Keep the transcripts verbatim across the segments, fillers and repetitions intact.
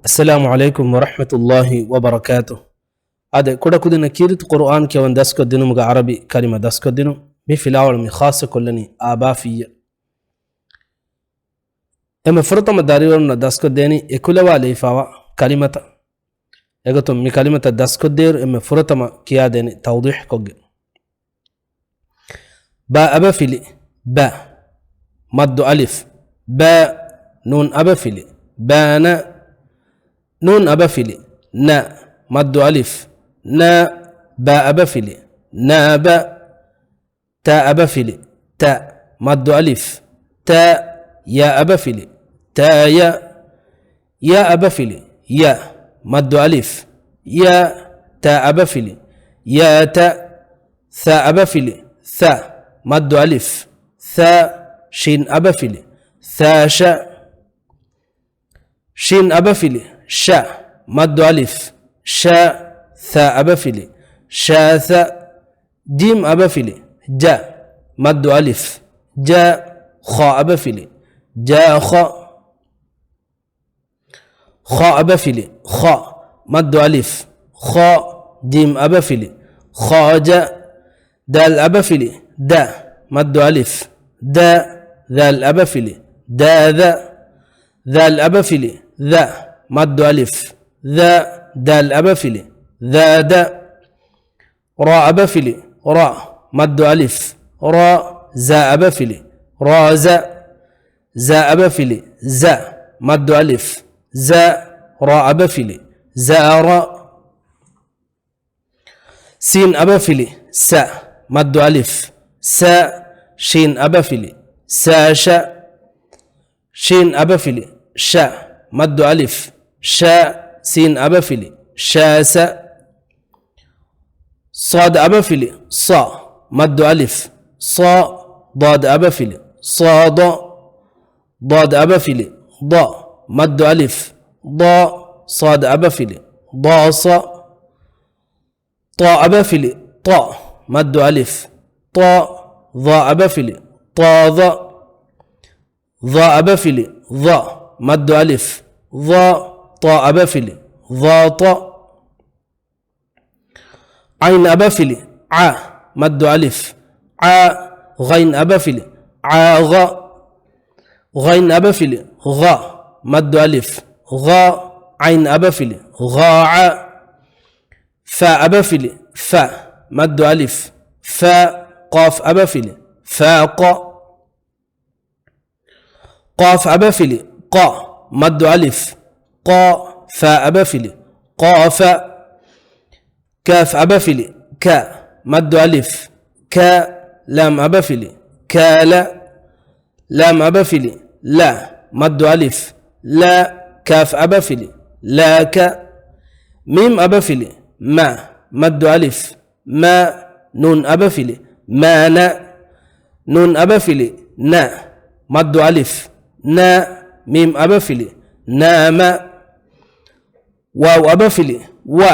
އައްސަލާމު ޢަލައިކުމް ވަރަޙްމަތުﷲި ވަބަރަކާތުހު. އާދެ، ކުޑަކުދިންނަށް ކީރިތި ޤުރުއާން ކިޔަވަން ދަސްކޮށްދިނުމުގެ ޢަރަބި ކަލިމަ ދަސްކޮށްދިނުން. މި ފިލާވަޅު މި ޚާއްޞަކޮށްލަނީ އާބާފިއްޔަށް. އެންމެ ފުރަތަމަ ދަރިވަރުންނަށް ދަސްކޮށްދޭނީ އެކުލަވާލެވިފާވާ ކަލިމަތައް. އެގޮތުން މި ކަލިމަތައް ދަސްކޮށްދޭއިރު އެންމެ ފުރަތަމަ ކިޔާދޭނީ ތައުޟީޙްކޮށްގެން. ބާ އަބަފިލި، ބަ. މައްދު އަލިފް، ބަ. ނޫން އަބަފިލި، ބާނަ. ނޫން އަބަފިލި، ނަ. މައްދު އަލިފް، ނަ. ބާ އަބަފިލި، ނާބަ. ތާ އަބަފިލި، ތަ. މައްދު އަލިފް، ތަ. ޔާ އަބަފިލި، ތާޔަ. ޔާ އަބަފިލި، ޔަ. މައްދު އަލިފް، ޔަ. ތާ އަބަފިލި، ޔާތަ. ޘާ އަބަފިލި، ޘަ. މައްދު އަލިފް، ޘަ. ޝީން އަބަފިލި، ޘާޝަ. ޝީން އަބަފިލި، ޝަ. މައްދު އަލިފް، ޝަ. ޘާ އަބަފިލި، ޝާޘަ. ޖީމް އަބަފިލި، ޖަ. މައްދު އަލިފް، ޖަ. ޚާ އަބަފިލި، ޖާޚަ. ޚާ އަބަފިލި، ޚަ. މައްދު އަލިފް، ޚަ. ޖީމް އަބަފިލި، ޚާޖަ. ދާލް އަބަފިލި، ދަ. މައްދު އަލިފް، ދަ. ޛާލް އަބަފިލި، ދާޛަ. ޛާލް އަބަފިލި، ޛަ. މައްދު އަލިފް، ޛަ. ދާލް އަބަފިލި، ޛާދަ. ރާ އަބަފިލި، ރަ. މައްދު އަލިފް، ރަ. ޒާ އަބަފިލި، ރާޒަ. ޒާ އަބަފިލި، ޒަ. މައްދު އަލިފް، ޒަ. ރާ އަބަފިލި، ޒާރަ. ސީން އަބަފިލި، ސަ. މައްދު އަލިފް، ސަ. ޝީން އަބަފިލި، ސާޝަ. ޝީން އަބަފިލި، ޝަ. މައްދު އަލިފް، ޝަ. ސީން އަބަފިލި، ޝާސަ. ޞާދު އަބަފިލި، ޞަ. މައްދު އަލިފް، ޞަ. ޟާދު އަބަފިލި، ޞާޟަ. ޟާދު އަބަފިލި، ޟަ. މައްދު އަލިފް، ޟަ. ޞާދު އަބަފިލި، ޟާޞަ. ޠާ އަބަފިލި، ޠަ. މައްދު އަލިފް، ޠަ. ޡާ އަބަފިލި، ޠާޡަ. ޡާ އަބަފިލި، ޡަ. މައްދު އަލިފް، ޡަ. ޠާ އަބަފިލި، ޡާޠަ. ޢައިން އަބަފިލި، ޢަ. މައްދު އަލިފް، ޢަ. ޣައިން އަބަފިލި، ޢާޣަ. ޣައިން އަބަފިލި، ޣަ. މައްދު އަލިފް، ޣަ. ޢައިން އަބަފިލި، ޣާޢަ. ފާ އަބަފިލި، ފަ. މައްދު އަލިފް، ފަ. ޤާފް އަބަފިލި، ފާޤަ. ޤާފް އަބަފިލި، ޤަ. މައްދު އަލިފް، ޤަ. ފާ އަބަފިލި، ޤާފަ. ކާފް އަބަފިލި، ކަ. މައްދު އަލިފް، ކަ. ލާމް އަބަފިލި، ކާލަ. ލާމް އަބަފިލި، ލަ. މައްދު އަލިފް، ލަ. ކާފް އަބަފިލި، ލާކަ. މީމް އަބަފިލި، މަ. މައްދު އަލިފް، މަ. ނޫން އަބަފިލި، މާނަ. ނޫން އަބަފިލި، ނަ. މައްދު އަލިފް، ނަ. މީމް އަބަފިލި، ނާމަ. ވާވް އަބަފިލި، ވަ.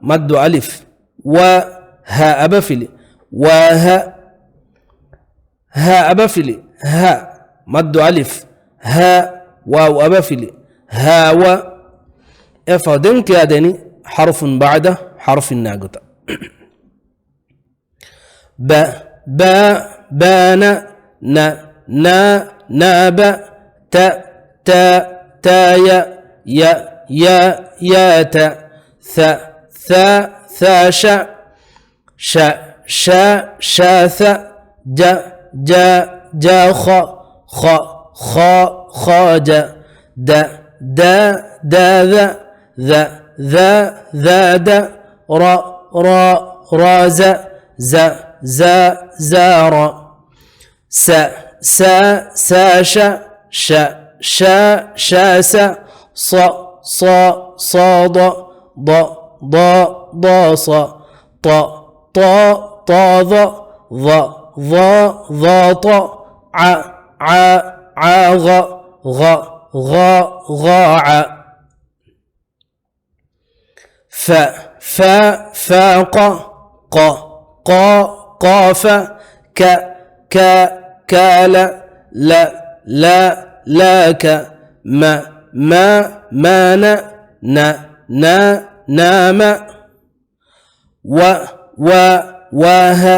މައްދު އަލިފް، ވަ. ހާ އަބަފިލި، ވާހަ. ހާ އަބަފިލި، ހަ. މައްދު އަލިފް، ހަ. ވާވް އަބަފިލި، ހާވަ. އެފަ ދެން ކިޔާދޭނީ ޙަރުފުން ބަޢުދަ ޙަރުފިން ނާގޮތަށް. ބަ، ބާ، ބާނަ، ނަ، ނާ، ނާބަ، ތަ، ތާ، ތާޔަ، ޔަ، ޔާ، ޔާތަ، ޘަ، ޘާ، ޘާޝަ، ޝަ، ޝާ، ޝާޘަ، ޖަ، ޖާ، ޖާޚަ، ޚަ، ޚާ، ޚާޖަ، ދަ، ދާ، ދާޛަ، ޛަ، ޛާދަ، ރަ، ރާ، ރާޒަ، ޒަ، ޒާ، ޒާރަ. ސަ، ސާ، ސާޝަ، ޝަ، ޝާ، ޝާސަ، ޞަ، ޞާ، ޞާޟަ، ޟަ، ޟާ، ޟާޞަ، ޠަ، ޠާ، ޠާޡަ، ޡަ، ޡާ، ޡާޠަ، ޢަ، ޢާ، ޢާޣަ، ޣަ، ޣާ، ޣާޢަ. ފަ، ފާ، ފާޤަ، ޤަ، ޤާ، ޤާފަ، ކަ، ކާ، ކާލަ، ލަ، ލާ، ލާކަ، މަ، މާ، މާނަ، ނަ، ނާ، ނާމަ. ވަ، ވާ، ވާހަ،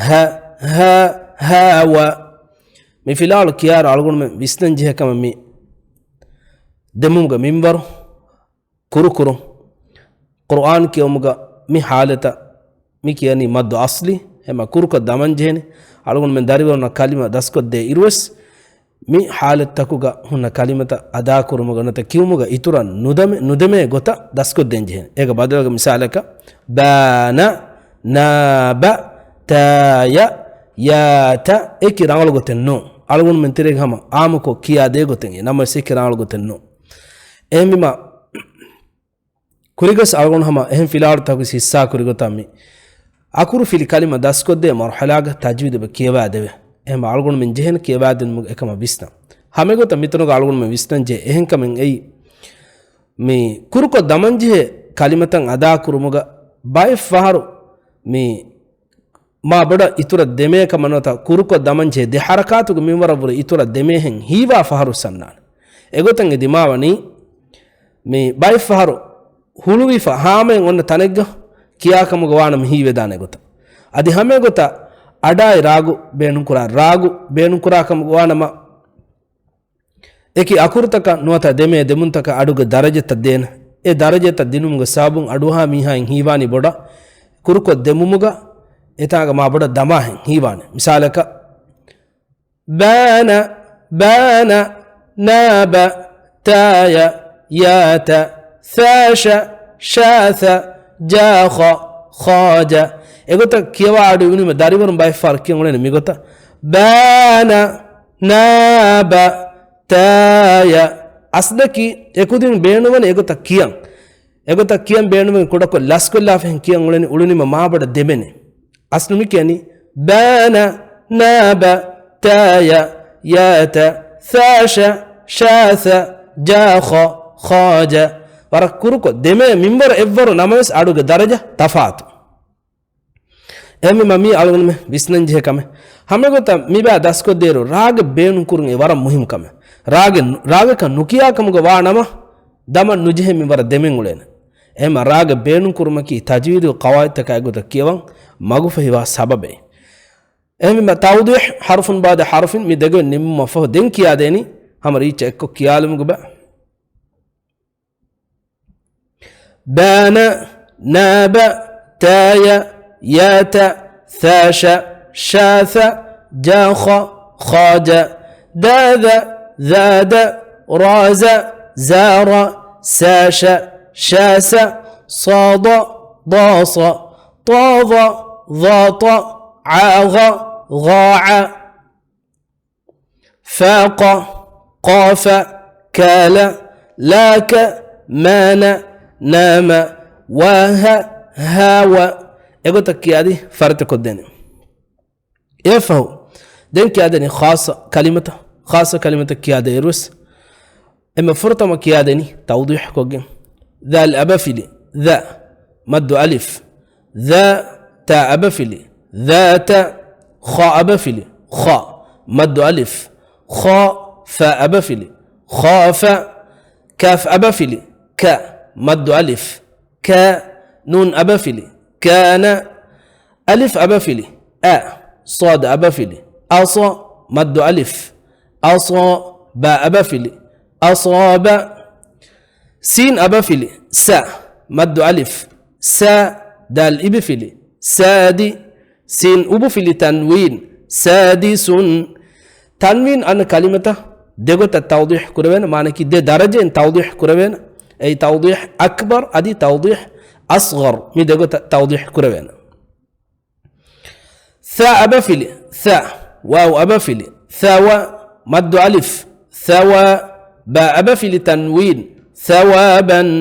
ހަ، ހާ، ހާވަ. މި ފިލާޅު ކިޔާރު އަޅުގަނޑުމެން ވިސްނަން ޖެހޭ ކަމަށް މި ދެމުމުގެ މިންވަރު ކުރުކުރު. ޤުރުއާން ކިޔުމުގަ މި ޙާލަތަށް މި ކިޔަނީ މައްދު އަޞްލީ. ހަމަ ކުރުކޮށް ދަމަން ޖެހެނީ. އަޅުގަނޑުމެން ދަރިވަރުންނަށް ކަލިމަ ދަސްކޮށްދޭ އިރުވެސް، މި ޙާލަތްތަކުގަ ހުންނަ ކަލިމަތައް އަދާކުރުމުގަ ނުވަތަ ކިޔުމުގަ އިތުރަށް ނުދަމެ، ނުދެމޭ ގޮތަށް ދަސްކޮށްދޭން ޖެހެނީ. އޭގެ ބަދަލުގަ މިސާލަކަށް، ބާނަ، ނާބަ، ތާޔަ، ޔާތަ. އެކި ރަނގަޅު ގޮތެއް ނޫން. އަޅުގަނޑުމެން ތެރޭގަ ހަމަ އާއްމުކޮށް ކިޔާދޭ ގޮތެއް ނަމަވެސް އެކި ރަނގަޅު ގޮތެއް ނޫން. އެހެންވީމަ، ކުރިގަސް އަޅުގަނޑު ހަމަ އެހެން ފިލާވަޅުތަކުގެ ހިއްސާ ކުރި ގޮތަށް މި އަކުރުފިލި ކަލިމަ ދަސްކޮށްދޭ މަރުޙަލާގަ ތަޖްވީދު އެބަ ކިޔަވާދެވޭ. އެހެން އަޅުގަނޑުމެން ޖެހޭނެ ކިޔަވާދިނުމުގެ އެކަމަށް ވިސްނަން. ހަމައެގޮތަށް މިތަނުގަ އަޅުގަނޑުމެން ވިސްނަން ޖެހޭ އެހެން ކަމެއް އެއީ، މި ކުރުކޮށް ދަމަންޖެހޭ ކަލިމަތައް އަދާކުރުމުގަ ބައެއް ފަހަރު މި މާ ބޮޑަށް އިތުރަށް ދެމޭ ކަމަށް ނުވަތަ ކުރުކޮށް ދަމަންޖެހޭ ދެ ޙަރަކާތުގެ މިންވަރަށް ވުރެ އިތުރަށް ދެމޭހެން ހީވާ ފަހަރު ސަންނާނެ. އެގޮތަށް އެ ދިމާވަނީ މި ބައެއް ފަހަރު ހުޅުވިފަ ހާމައިން އޮންނަ ތަނެއްގަ ކިޔާކަމުގަ ވާނަމަ ހީވެދާނެ ގޮތަށް. އަދި ހަމައެގޮތަށް އަޑާއި ރާގު ބޭނުންކުރާ، ރާގު ބޭނުންކުރާ ކަމުގަ ވާނަމަ، އެކި އަކުރުތަކަށް ނުވަތަ ދެމޭ ދެމުންތަކަށް އަޑުގެ ދަރަޖަތައް ދޭނެ. އެ ދަރަޖަތައް ދިނުމުގެ ސަބަބުން އަޑުއަހާ މީހާއިން ހީވާނީ ބޮޑަށް، ކުރުކޮށް ދެމުމުގަ އެތާނގަ މާ ބޮޑަށް ދަމާހެން ހީވާނެ. މިސާލަކަށް، ބާނަ، ބާނަ، ނާބަ، ތާޔަ، ޔާތަ، ސާޝަ، ޝާސަ، ޖާޚަ، ޚާޖަ. އެގޮތަށް ކިޔަވާ އަޑު އިވުނީމަ ދަރިވަރުން ބައެއް ފަހަރު ކިޔަން އުޅެނީ މިގޮތަށް. ބާނަ، ނާބަ، ތާޔަ. އަސްލަކީ އެކުދިން ބޭނުންވަނީ އެގޮތަށް ކިޔަން. އެގޮތަށް ކިޔަން ބޭނުންވަނީ ކުޑަކޮށް ލަސްކޮށްލާފަ އެހެން ކިޔަން އުޅެނީ އުޅުނީމަ މާބޮޑަށް ދެމެނޭ. އަސްލު މި ކިޔަނީ ބާނަ، ނާބަ، ތާޔަ، ޔާތަ، ސާޝަ، ޝާސަ، ޖާޚަ، ޚާޖަ. ވަރަށް ކުރުކޮށް ދެމޭ މިންވަރު އެއްވަރު ނަމަވެސް އަޑުގެ ދަރަޖަ ތަފާތު. އެހެންވީމަ މީ އަޅުގަނޑުމެން ވިސްނަންޖެހޭ ކަމެއް. ހަމައެގޮތަށް މިބާ ދަސްކޮށްދޭއިރު ރާގެއް ބޭނުންކުރުން އެ ވަރަށް މުހިއްމު ކަމެއް. ރާގެއް، ރާގަކަށް ނުކިޔާ ކަމުގަ ވާ ނަމަ، ދަމަން ނުޖެހޭ މިންވަރަށް ދެމެން އުޅޭނެ. އެހެންމަ ރާގެއް ބޭނުންކުރުމަކީ ތަޖްވީދުގެ ޤަވާޢިދުތަކާ އެގޮތަށް ކިޔަވަން މަގުފަހިވާ ސަބަބެއް. އެހެންވީމަ ތައުޟީޙް ޙަރުފުން ބަޢުދަ ޙަރުފިން މި ދެގޮތް ނިންމުމަށްފަހު ދެން ކިޔާދޭނީ ހަމަ ރީއްޗަށް އެއްކޮށް ކިޔާލުމުގެ ބަ. ބާނަ، ނާބަ، ތާޔަ، ޔާތަ، ސާޝަ، ޝާސަ، ޖާޚަ، ޚާޖަ، ދާދަ، ޒާދަ، ރާޒަ، ޒާރަ، ސާޝަ، ޝާސަ، ޞާދަ، ޟާޞަ، ޠާޟަ، ޟާޠަ، ޢާޣަ، ޣާޢަ. ފާޤަ، ޤާފަ، ކާލަ، ލާކަ، މާނަ، ނާމަ، ވާހަ، ހާވަ. އެގޮތަށް ކިޔާދީ ފަރިތަކޮށްދޭނެ. އެއަށްފަހު ދެން ކިޔާދޭނީ ޚާއްޞަ ކަލިމަތައް، ޚާއްޞަ ކަލިމަތައް ކިޔާދޭއިރުވެސް އެންމެ ފުރަތަމަ ކިޔާދޭނީ ތައުޟީޙްކޮށްގެން. ޛާލް އަބަފިލި، ޛަ، މައްދު އަލިފް. ޛާ، ތާ އަބަފިލި، ޛާތަ. ޚާ އަބަފިލި، ޚާ، މައްދު އަލިފް. ޚާ، ފާ އަބަފިލި، ޚާފަ. ކާފް އަބަފިލި، ކަ، މައްދު އަލިފް، ކާ. ނޫން އަބަފިލި، ކާނަ. އަލިފް އަބަފިލި، އަ. ޞާދު އަބަފިލި، އަޞަ، މައްދު އަލިފް، އަޞާ. ބާ އަބަފިލި، އަޞާބަ. ސީން އަބަފިލި، ސަ، މައްދު އަލިފް، ސާ. ދާލް އިބިފިލި، ސާދި. ސީން އުބުފިލި، ތަންވީން، ސާދިސުން. ތަންވީން އަންނަ ކަލިމަތަށް ދެގޮތަށް ތައުޟީޙް ކުރެވޭނެ، މާނައަކީ ދެ ދަރަޖައިން ތައުޟީޙް ކުރެވޭނެ. އެއީ ތައުޟީޙް އަކްބަރު އަދި ތައުޟީޙް އަޞްޣަރު، މި ދެގޮތަށް ތައުޟީޙް ކުރެވޭނެ. ޘާ އަބަފިލި، ޘަ. ވާވް އަބަފިލި، ޘަވަ. މައްދު އަލިފް، ޘަވާ. ބާ އަބަފިލި، ތަންވީން، ޘަވާބަން.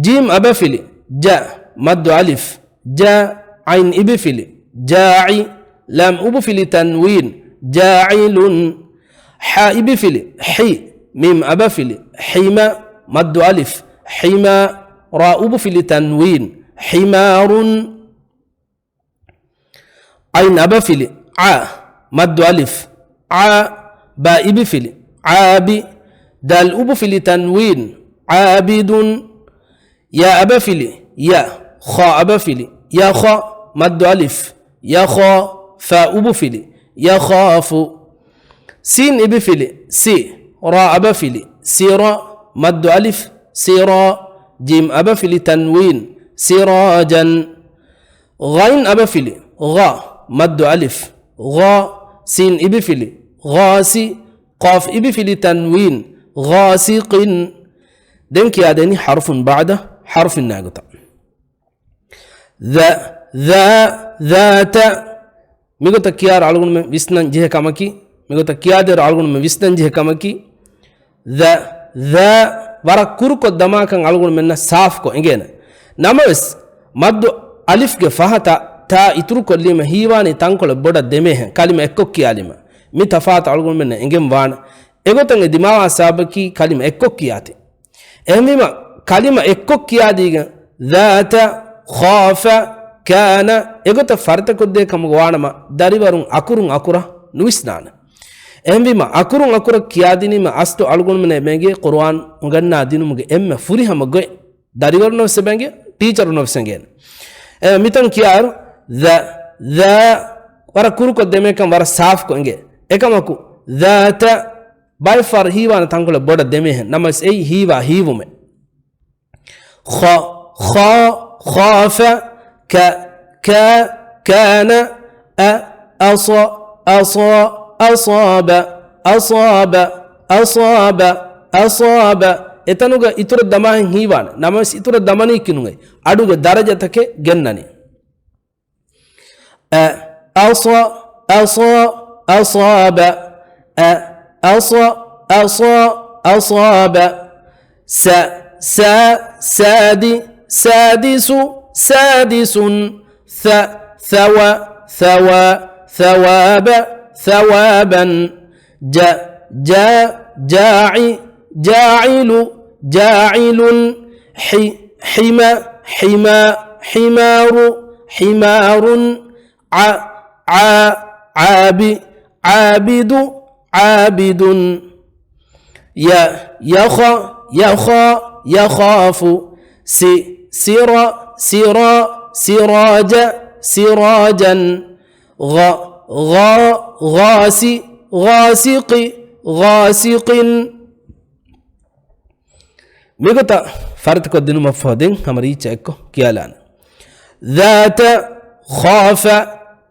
ޖީމް އަބަފިލި، ޖަ. މައްދު އަލިފް، ޖާ. ޢައިން އިބިފިލި، ޖާޢި. ލާމް އުބުފިލި، ތަންވީން، ޖާޢިލުން. ޙާ އިބިފިލި، ޙި. މީމް އަބަފިލި، ޙިމަ. މައްދު އަލިފް، ޙިމާ. ރާ އުބުފިލި، ތަންވީން، ޙިމާރުން. ޢައިން އަބަފިލި، ޢާ. މައްދު އަލިފް، ޢާ. ބާ އިބިފިލި، ޢާބި. ދާލް އުބުފިލި، ތަންވީން، ޢާބިދުން. ޔާ އަބަފިލި، ޔަ. ޚާ އަބަފިލި، ޔަޚަ. މައްދު އަލިފް، ޔަޚާ. ފާ އުބުފިލި، ޔަޚާފު. ސީން އިބިފިލި، ސި. ރާ އަބަފިލި، ސިރަ. މައްދު އަލިފް، ސިރާ. ޖީމް އަބަފިލި، ތަންވީން، ސިރާޖަން. ޣައިން އަބަފިލި، ޣަ. މައްދު އަލިފް، ޣާ. ސީން އިބިފިލި، ޣާސި. ޤާފް އިބިފިލި، ތަންވީން، ޣާސިޤިން. ދެން ކިޔާދޭނީ ޙަރުފުން ބަޢުދަ ޙަރުފިން ނާގޮތަށް. ޛަ، ޛާ، ޛާތަ. މިގޮތަށް ކިޔާއިރު އަޅުގަނޑުމެން ވިސްނަން ޖެހޭ ކަމަކީ، މިގޮތަށް ކިޔާދޭއިރު އަޅުގަނޑުމެން ވިސްނަން ޖެހޭ ކަމަކީ، ޛަ، ޛާ ވަރަށް ކުރުކޮށް ދަމާކަން އަޅުގަނޑުމެންނަށް ސާފުކޮށް އެނގޭނެ. ނަމަވެސް، މައްދު އަލިފްގެ ފަހަތަށް ތާ އިތުރުކޮށްލީމަ ހީވާނީ ތަންކޮޅެއް ބޮޑަށް ދެމޭހެން، ކަލިމަ އެއްކޮށް ކިޔާލީމަ. މި ތަފާތު އަޅުގަނޑުމެންނަށް އެނގެން ވާނެ. އެގޮތަށް އެ ދިމާވާ ސަބަބަކީ ކަލިމަ އެއްކޮށް ކިޔާތީ. އެހެންވީމަ، ކަލިމަ އެއްކޮށް ކިޔާދީގެން، ޛާތަ، ޚާފަ، ކާނަ، އެގޮތަށް ފަރިތަކޮށްދޭ ކަމުގަ ވާނަމަ، ދަރިވަރުން އަކުރުން އަކުރަށް ނުވިސްނާނެ. އެހެންވީމަ، އަކުރުން އަކުރަށް ކިޔާދިނީމަ، އަސްލު އަޅުގަނޑުމެންނަށް އެބައެނގޭ ޤުރުއާން އުނގަންނާ ދިނުމުގެ އެންމެ ފުރިހަމަ ގޮތް. ދަރިވަރުންނަށް ވެސް އެބައެނގޭ، ޓީޗަރުންނަށް ވެސް އެނގޭނެ. އެ، މިތަން ކިޔާއިރު، ޛަ، ޛާ، ވަރަށް ކުރުކޮށް ދެމޭކަން ވަރަށް ސާފުކޮށް އެނގޭ. އެކަމަކު، ޛާތަ، ބައެއް ފަހަރު ހީވާނެ ތަންކޮޅެއް ބޮޑަށް ދެމޭހެން، ނަމަވެސް އެއީ ހީވާ ހީވުމެއް. ޚަ، ޚާ، ޚާފަ، ކަ، ކާ، ކާނަ، އަ، އަޞަ، އަޞާ، އަޞާބަ، އަޞާބަ، އަޞާބަ، އަޞާބަ. އެތަނުގަ އިތުރަށް ދަމާހެން ހީވާނެ، ނަމަވެސް އިތުރަށް ދަމަނީ ކިނުގައި އަޑުގެ ދަރަޖަތަކެއް ގެންނަނީ. އަ، އަޞަ، އަޞާ، އަޞާބަ. އަ، އަޞަ، އަޞާ، އަޞާބަ. ސަ، ސާ، ސާދި، ސާދިސު، ސާދިސުން. ޘަ، ޘަވަ، ޘަވާ، ޘަވާބަ، ޘަވާބަން. ޖަ، ޖާ، ޖާޢި، ޖާޢިލު، ޖާޢިލުން. ޙި، ޙިމަ، ޙިމާ، ޙިމާރު، ޙިމާރުން. ޢަ، ޢާ، ޢާބި، ޢާބިދު، ޢާބިދުން. ޔަ، ޔަޚަ، ޔަޚާ، ޔަޚާފު. ސި، ސިރަ، ސިރާ، ސިރާޖަ، ސިރާޖަން. ޣަ، ޣާ، ޣާސި، ޣާސިޤި، ޣާސިޤިން. މިގޮތަށް ފަރިތަކޮށް ދިނުމަށްފަހު ދެން ހަމަ ރީއްޗަށް އެއްކޮށް ކިޔާލާނެ. ޛާތަ، ޚާފަ،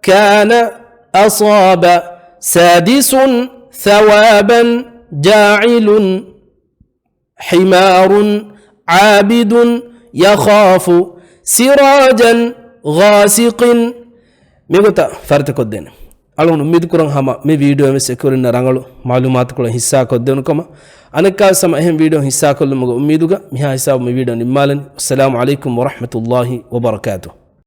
ކާނަ، އަޞާބަ، ސާދިސުން، ޘަވާބަން، ޖާޢިލުން، ޙިމާރުން، ޢާބިދުން، ޔަޚާފު، ސިރާޖަން، ޣާސިޤިން. މިގޮތަށް ފަރިތަކޮށްދޭނެ. އަޅުގަނޑު އުއްމީދުކުރަން ހަމަ މި ވީޑިއޯއިން ވެސް އެކުވެރިންނަށް ރަނގަޅު މަޢުލޫމާތުކޮޅެއް ހިއްސާކޮށްދެވުނު ކަމަށް. އަނެއްކާވެސް ހަމަ އެހެން ވީޑިއޯ ހިއްސާކޮށްލުމުގެ އުއްމީދުގަ މިހާ ހިސާބު މި ވީޑިއޯ ނިންމާލަނީ. އައްސަލާމު ޢަލައިކުމް ވަރަޙްމަތުﷲި ވަބަރަކާތުހު.